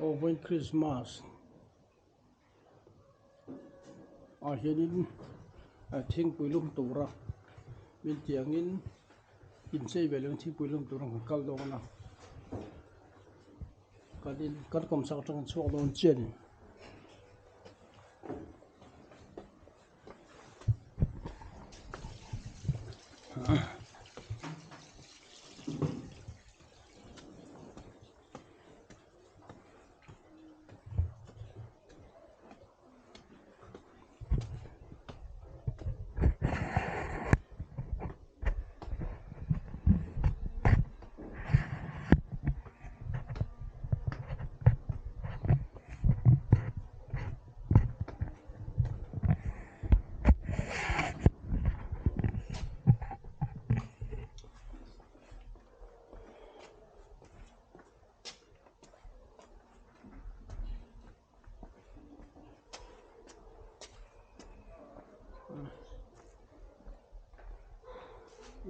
Aw vawiin Christmas ah hianin thingpui lum tura min tih angin inchei ve leh thingpui lum tura kan kal dawn a kan in kan kawmchhak atang kan chhuak dawn chiah a ni.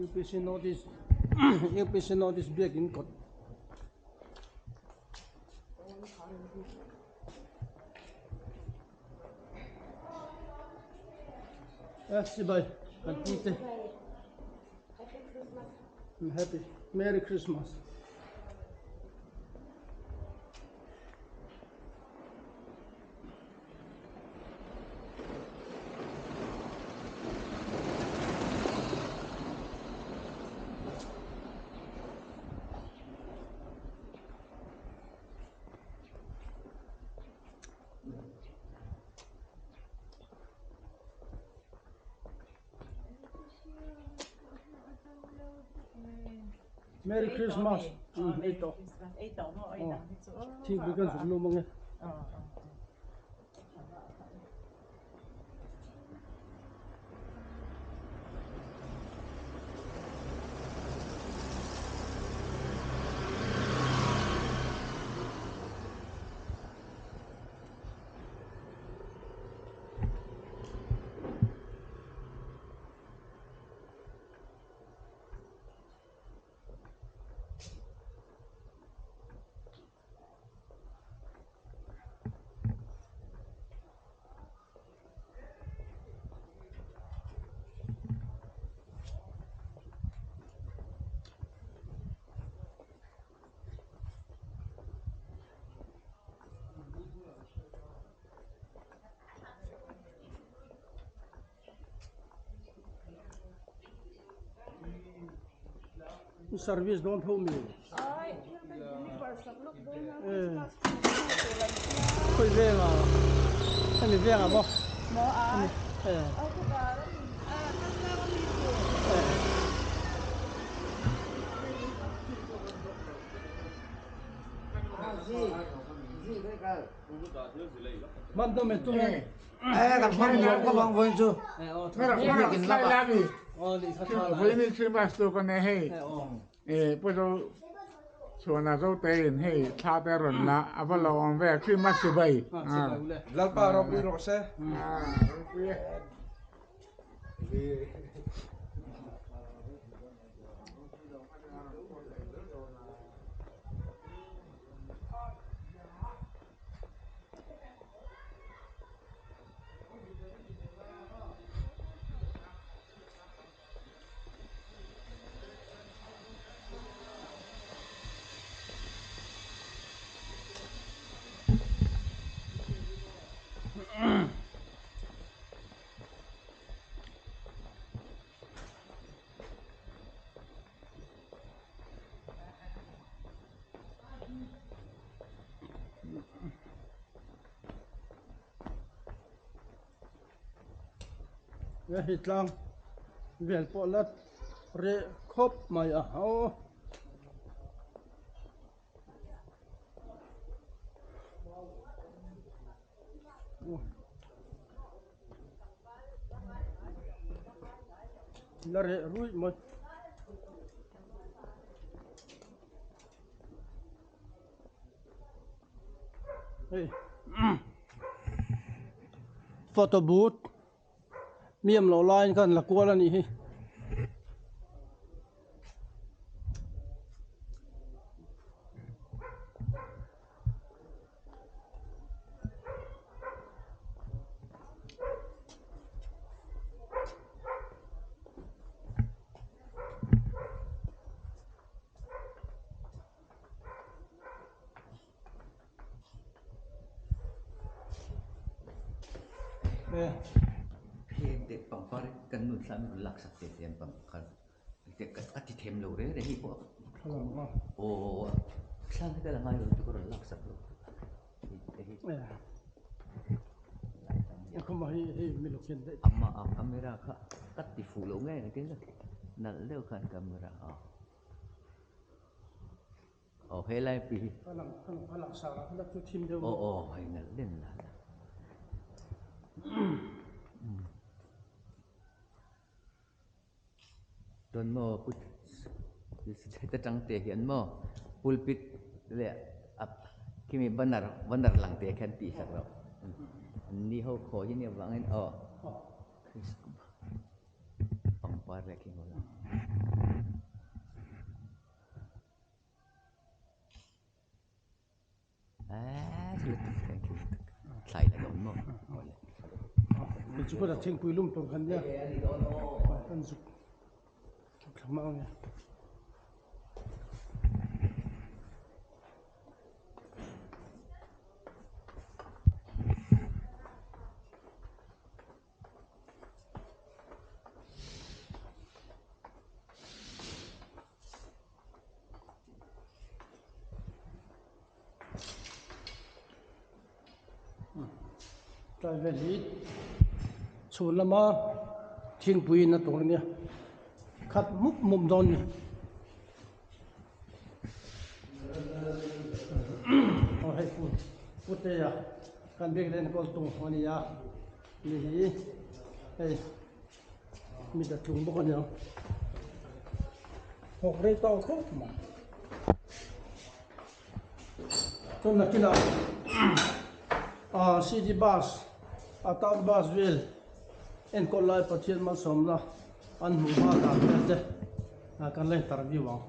UPC North East UPC North East biakin kawt. Sibai kan pu te happy merry christmas Merry Christmas ei tawh thingpui kan zuk lum ange. Service dawn tho mi khawi veng ah hemi veng ah maw Lalpa ropui rawh se. Hei tlang vel pawh la reh khawp mai a aw. La reh ruih mai. Hei photo booth mi awm loh laiin khan la kual a nih hi. E. Heng te pangpar kan nun thla min rawn laksak te te an pangpar te ka ti them lo reng reng hi pawh aw thla te ka la ngai lo chu ka rawn laksak lo Amah a camera kha ka ti fuh loh ngei ang tin nalh deuh khan camera a aw helai pi hi aw aw hei nalh den nalh Chuan maw pu heta tang te hian maw pulpit leh a khimi banner banner lang te khian tih sak loh an ni ho khawi hi nia vangin aw pangpar leh khi maw thlai la dawn maw chu pawh thingpui lum tur khan nia kan zuk thla mah ang e. Tlai vel hi chhun lama thingpui in a tur a nia khat mup mup dawn a ni aw hei pu putea kan biak len kawl tung a ni a ni hi hei. Mi ta tlung bawk a nia thawk rei tawk khawp mai chuan nakinah ah city bus a town bus vel enkawl lai Pathian malsawmna an hmuh hma dan vel te ah kan la interview ang.